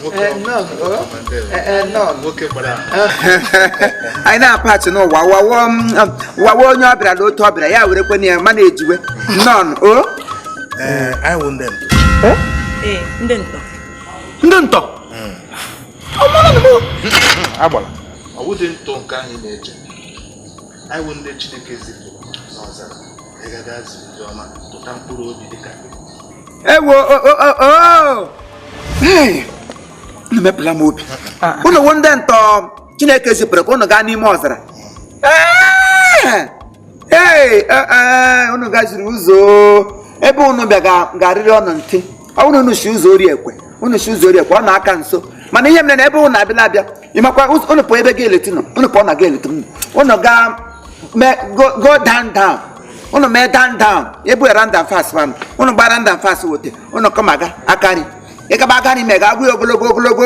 Nwoke Nnọọ. Nwoke gbara. Anyị na-apachị n'ụwa wawo onye ọ bịara na otu ọ bịara ya were kwenye ya mana ejiwe nnọọ o. Ee, anyị wụ ndị ntọ. Ee, ndị ntọ. Ndị ntọ. Agbara ọ wụdị ntọ nke anyị na-eche. Anyị wụ ndị Chineke zipụrụ n'ọzara ịgaga zi ozi ọma, tụta mkpụrụ obi dịka gị. Ewo o o o o! Hey! Unu mepụla m obi. Unu wụ ndị ntọ Chineke zipụrụ ka unu gaa n'ime ọzara. Ee! Ee, ee, unu gaziri ụzọ ebe unu bịa ga-arịrị ọnụ ntị. Ọ bụrụ unu si ụzọ ori ekwe, unu si ụzọ ori ekwe, ọ na-aka nso. Mana ihe mere na ebe unu abịa abịa, ịmakwa unu pụọ ebe ga-eleti nọ, unu pụọ na ga-eleti unu, unu gaa mee go down down, unu mee down down, ebu round and fast man, unu gba round and fast wote, unu kọma aga aka nri, ịgaba aka nri mee ga-agwụ ya ogologo ogologo,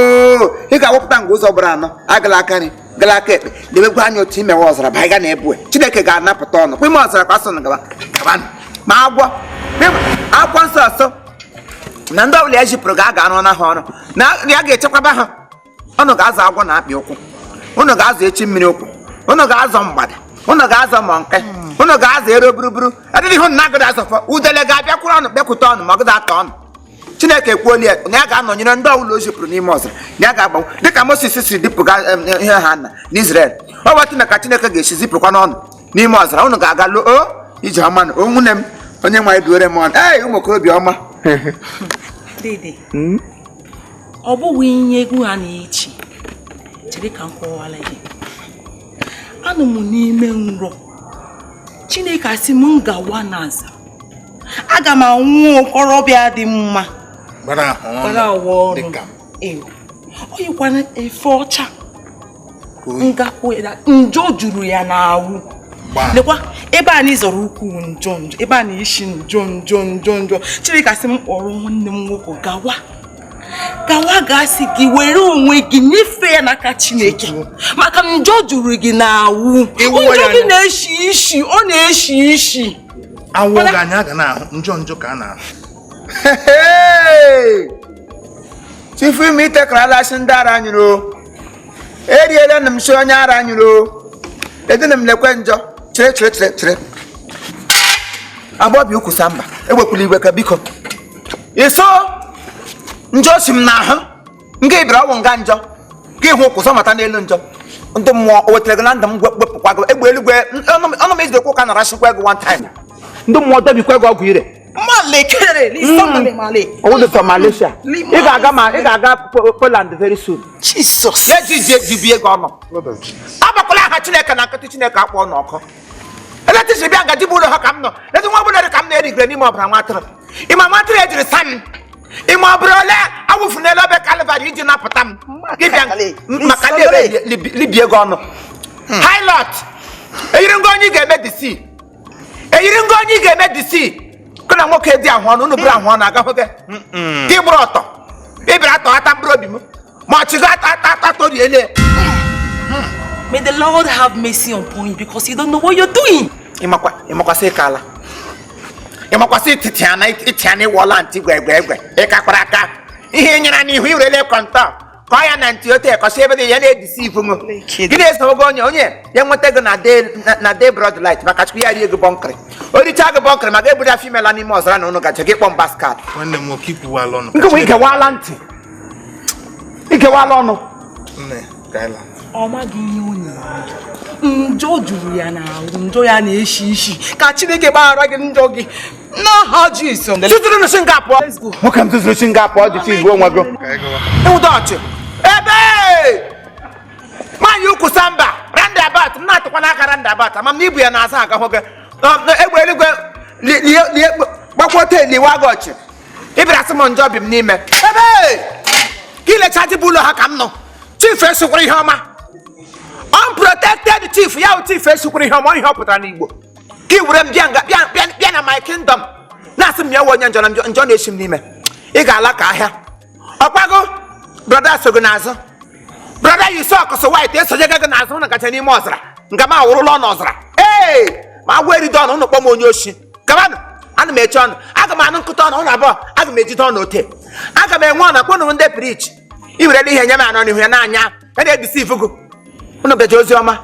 ị ga-awụpụta nga ụzọ gbara anọ, agala aka nri, gala aka ekpe, lebekwa anya otu imewe ọzara baiga na ebue. Chineke ga-anapụta ọnụ kwa ime ọzara kwa sọ gaba gaba ma agwọ akwụkwọ nsọ ọsọ na ndị ọbụla ejipụrụ ga-aga arụ na ha ọrụ na ya ga-echekwaba ha. Unu ga-azụ agwọ na akpị ụkwụ, unu ga-azụ echi mmiri ụkwụ, unu ga-azọ mgbada, unu ga-azọ monkey, unu ga-azụ ero buruburu adịghị ihu na agụda azọfọ udele ga-abịakwuru ọnụ bịakwute ọnụ ma ọ gụda ata ọnụ. Chineke ekwuola ya na ya ga-anọnyere ndị ọbụla o zipụrụ n'ime ọzara, na ya ga-agbanwe dịka Moses si dipụga ihe ha na n'Israel. Ọ bụ na ka Chineke ga-esi zipụkwa n'ọnụ n'ime ọzara. Unu ga-aga lụọ o ije ọma na o nwunye m, onye nwe anyị duore m ọnụ. Ee, ụmụ okorobịa ọma. Dede, ọ bụghị ihe egwu ha na-echi. Chere ka m kọwara gị. Anọ m n'ime nrọ, Chineke asị m gawa n'aza, aga m anwụ okorobịa dị mma. Gbara ahụ gbara ọnụ awa ọnụ dịka m. Ee, o yikwana efe ọcha. Ka oyi. Ngakwu ya, njọ juru ya n'ahụ. Gbaa. Lekwa ebe a na ịzọrọ ukwu, njọ njọ ebe a na-eshi njọ njọ njọ njọ. Chineke asị m kpọrọ nwanne m nwoke gawa gawa, gasị gị were onwe gị nyefee ya n'aka Chineke, maka njọ juru gị n'ahụ. Ịwụọ njọ ya gị anya. Na-eshi ishi, ọ na-eshi ishi. Awụ gị anya ga na-ahụ njọ njọ ka a na-ahụ. Hey! Chifu ime itekarala shi ndị ara nyụrụ o. Eriela na m shi onye ara nyụrụ o. Edina m lekwe njọ. Chere, chere, chere, chere. Agbọbi ukwu samba ewekwula igwe ka biko iso njọ si m n'ahụ nga ibere ọgwụ nga njọ gị hụ ụkwụ mata n'elu njọ ndị mmụọ o wetara gị na ndụ m wepụkwa gị egbe eluigwe ọnụ m ejidekwa ụka nara shikwa gị one time, ndị mmụọ debikwa gị ọgwụ ire. Malekere n'isọmalemale. Ọwụdụ from Malaysia. Ị ga-aga, ma ị ga-aga Poland very soon. Jesus. Ya ji ji bie gị ọnụ. Agbakwala aha Chineke na nkịtị. Chineke akpọ n'ọkụ. Eletichi bịa ngaji bụ ụlọ ha ka m nọ leti nwa ọbụla dị ka m na-erigre n'ime ọbara nwa atụrụ. Ịma nwa atụrụ ejiri sa m, ịma ọbụrụ ole awụfu n'elu obe Kalịvarị iji napụta m. Gị bịa maka ndị ebe libie gị ọnụ. Hilot eyiri ngo onye ị ga-eme disi, eyiri ngo onye ị ga-eme disi kụ na nwoke dị ahụ ọnụ unu bụrụ ahụ ọnụ agahụ gị gị gbụrụ ọtọ. Ị bịara atọghata mkpụrụ obi m ma ọ chịgo ata ata ata toriele. May the Lord have mercy upon you because you don't know what you're doing. Ịmakwa ịmakwasị ịka ala, ịmakwasị ịtịtị ana ịtị ana ịwọla ntị gwe gwe gwe ịkakwara aka ihe nyere n'ihu iwerele kọntọ kọọ ya na ntị ote kọsị ebe dị ya na-edisi ifu m gị na-eso ogo onye onye ya nweta gị na day na day broad light maka Chukwu ya rie gị bọnkịrị, o richaa gị bọnkịrị ma ga-eburu afọ imela n'ime ọzara na ụnụ gaje gị kpọ mbaskat. Nwanne m nwoke, ikwuwala ọnụ. Nke nwe ikewala ntị, ikewala ọnụ. Nne, ka anyị laa. Ọ maghị ihe ọ na-eme. Njọ juru ya n'ahụ, njọ ya na-eshi ishi. Ka Chineke gbaghara gị njọ gị n'aha Jizọs. Tụtụrụ nụ si nga pụọ. Let's go. Nwoke m, tụtụrụ si nga pụọ dị chi onwe gị. Ka anyị gawa. Ịwụda ọchị ebe nwaanyị ukwu samba roundabout m na-atụkwa n'aka roundabout ama m na ibu ya na-asa agahụ gị. Egbe eluigwe lie gbakwuo liwa gị ọchị. Ị bịara sị m njọ bi m n'ime ebe ka ilecha dịbụ ụlọ ha ka m nọ. Chief esikwara ihe ọma, unprotected chief ya bụ chief esikwara ihe ọma. Ihe ọ pụtara n'Igbo ka ị were m bịa nga bịa bịa bịa na my kingdom na-asị m ya wụ onye njọ na njọ njọ na-esi m n'ime. Ị ga-ala ka ahịa ọkwago. Brother so gị n'azụ, brother yi socks white esonye gị n'azụ. Ụnụ gacha n'ime ọzara nga m awụrụla ọnụ ọzara. Ee, ma agwọ erido ọnụ ụnụ kpọ m onye oshi. Gabanụ, ana m eche ọnụ, aga m anụ nkụta ọnụ ụnụ abụọ, aga m ejide ọnụ ote, aga m enwe ọnụ akpọnụ ndị preach. I werela ihe nye m anọ n'ihu ya n'anya ya na-edeceive gụ. Unu bịaja ozi ọma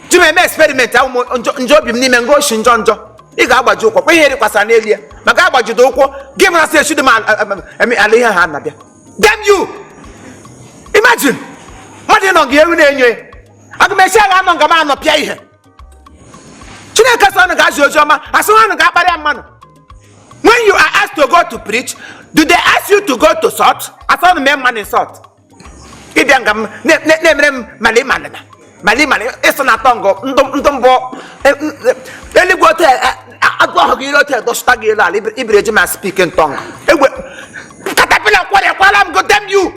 ji m eme experiment ahụ m njọ obi m n'ime nga oshi njọ njọ. Ị ga-agbaji ụkwụ kwa ihe rikwasara n'elu ya maka agbajide ụkwụ gị mara sị echi dị m ala ihe ha na-abịa. Damn you! Imagine mmadụ ịnọ nga ewu na-enyo ya. Aga m esi agha anọ nga m anọ pịa ihe. Chineke sị ọnụ ga-azụ ozi ọma, asị ọnụ ga-akparịa mmadụ. When you are asked to go to preach, do they ask you to go to sort? Asị ọnụ mee mmanụ insult. Ịbịa nga m na-emere m mali malina mali mali ịsụ na atọ ngọ ndụ mbụ eluigwe otu agụ ọhụ gị ire otu edọsụta gị elu ala ibiri eji ma speak in tongue. Egwe katapila kwọrịakwala m go, damn you!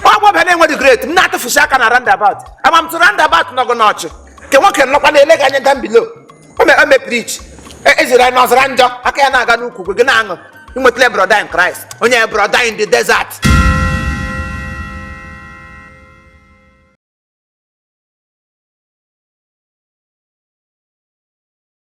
Ọ gbọbịa na-enwe great m na-atụfusi aka na roundabout ama m tụ roundabout nọgụ n'ọchị nke nwoke nọkwa na-ele gị anya down below. O me preach eziri anyị n'ọzara njọ aka ya na-aga n'ukwu gị na-aṅụ inwetala brother in Christ, onye brother in the desert.